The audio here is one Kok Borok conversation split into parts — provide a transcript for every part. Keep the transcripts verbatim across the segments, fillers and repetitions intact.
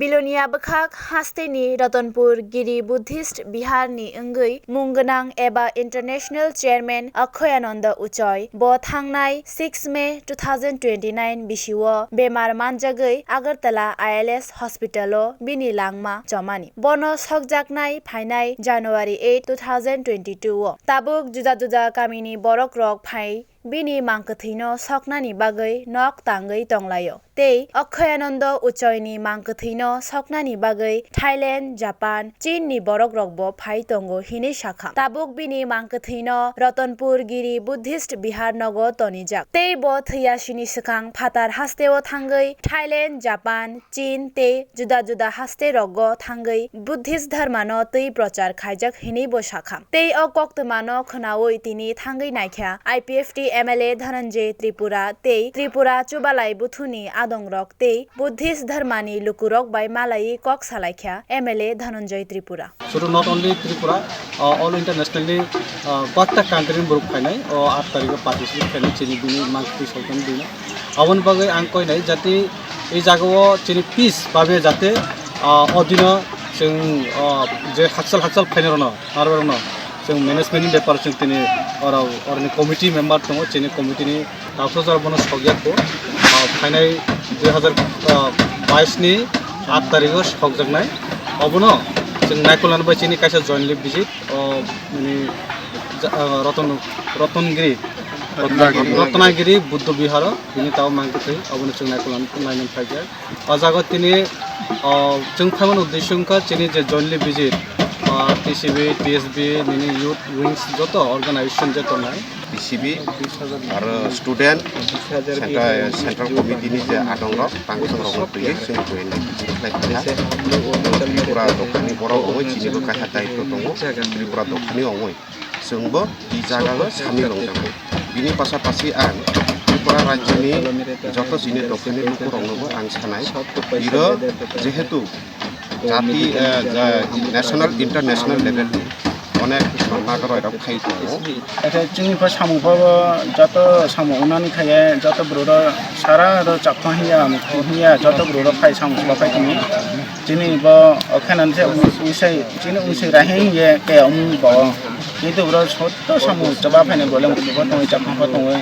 Bilonia bwkhak hasteni Ratanpur Giri Buddhist Bihar ni wngwi mung gwnang eba International Chairman Akhoyananda Uchoi bo thangnai six May two thousand twenty-nine bisio bemar manjagwi Agartala I L S Hospital o bini langma chomani. Bono sokjaknai phainai January eight, two thousand twenty-two o. Tabuk juda juda kamini borok rok phai bini mangkwthwino soknani bagwi nok tangwi tonglaio. Tei Akhoyananda Uchoini mangkwthwino soknani bagwi Thailand, Japan, Chin ni borok rokbo phai tongo hinwi sakha. Tabuk bini mangkwthwino Ratanpur Giri Buddhist Bihar nogo tonijak. Tei bo thwiyasini swkang phatar hasteo thangwi Thailand, Japan, Chin tei juda juda haste rogo thangwi Buddhist dharmano twi prochar khaijak hinwi bo sakha. Tei o koktwmano khwnawi tini thangwi naikha I P F T M L A Dhananjay Tripura tei Tripura Chubalai Buthuni adongrok tei Buddhist dharmani lukurok bai malaiwi kok salaikha M L A Dhananjay Tripura. Sudu not only Tripura, uh, all internationally, uh, bakta country ni borok phainai, o aat tarikh o participate khainai chini bini mangtwi sokjak bini. Aboni bagwi ang koinai jati ei jagao chini peace babe jate, ah, o dino chwng, ah, je hakchal hakchal phainai rokno, narwk rokno chwng management ni bepar chwng tini oro, oroni committee member tongo, chini committee ni taksa jora bono sokya kho, ah, phainai dui hazar bais ni aat tarikh o sokjaknai. Obono chwng naikolna bai chini kaisa jointly visit, o, nini ja-, ah, Roton, Rotongiri, Rotnagiri. Rotnagiri Buddha Viharo, bini tao mangkwthwi, obono chwng naikolna nainani phaikha. O jaga tini, o, chwng phaimani uddesyo wngkha chini je jointly visit, o, T C B, T S B, nini youth wings joto organization je tongnai. T C B, aro student, central, central committee ni je adongrok, tangchongrokno twiwi chwng jointly visit khlai kha. Tripura dophani borok wngwi chinibo kaisa daitw tongo, Tripura dophani wngwi. Chwngbo i jagao samil wngjaknai. Bini pasapasi ang Tripura rajyoni joto chini dophani lukuroknobo ang sanai, iro jehetu jati, eh, ja-, national, international level ni onek nagaroi rok khai tongo. Eke chini pha samung pha bo joto samung unani khaiye joto bwrwi rok sara ro chakma hiya, mukhu hiya, joto bwrwi rok phai samung sla phai tini. Chini bo, o, khe nang se, wi-, wisai, chini wisai rahi ye ke omu bo. Kintu bro, soto samung chaba phainai bolong, bo tongwi, chakma pho tongwi,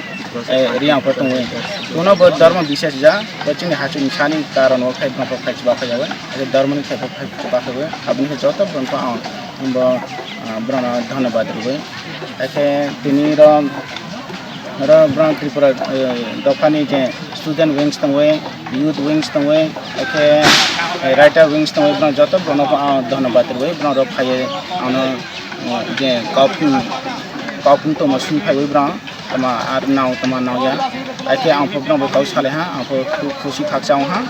eh, riyang pho tongwi. Kuno bo dharma bisas ja, bo chini hachung sani karon o khai, bo khai chaba phai jawe. Ake dharma ni khai, khai chaba phai jawe. Aboni khe joto bo ang, bo, ah, brana dhanyabad rwwi. Ake tini ro, ro brana Tripura, eh, dophani je student wings tongwi, youth wings tongwi, ake, eh, writer wings tongwi, brana joto bono ang dhanyabad rwwi, brana rok phaiwi ano, eh, je kok, kok tongma sung phaiwi brana tama ar nao tama nao ya. Ake ang pho brana bo kau salai ha, ang pho khu-, khusi khakchang ha.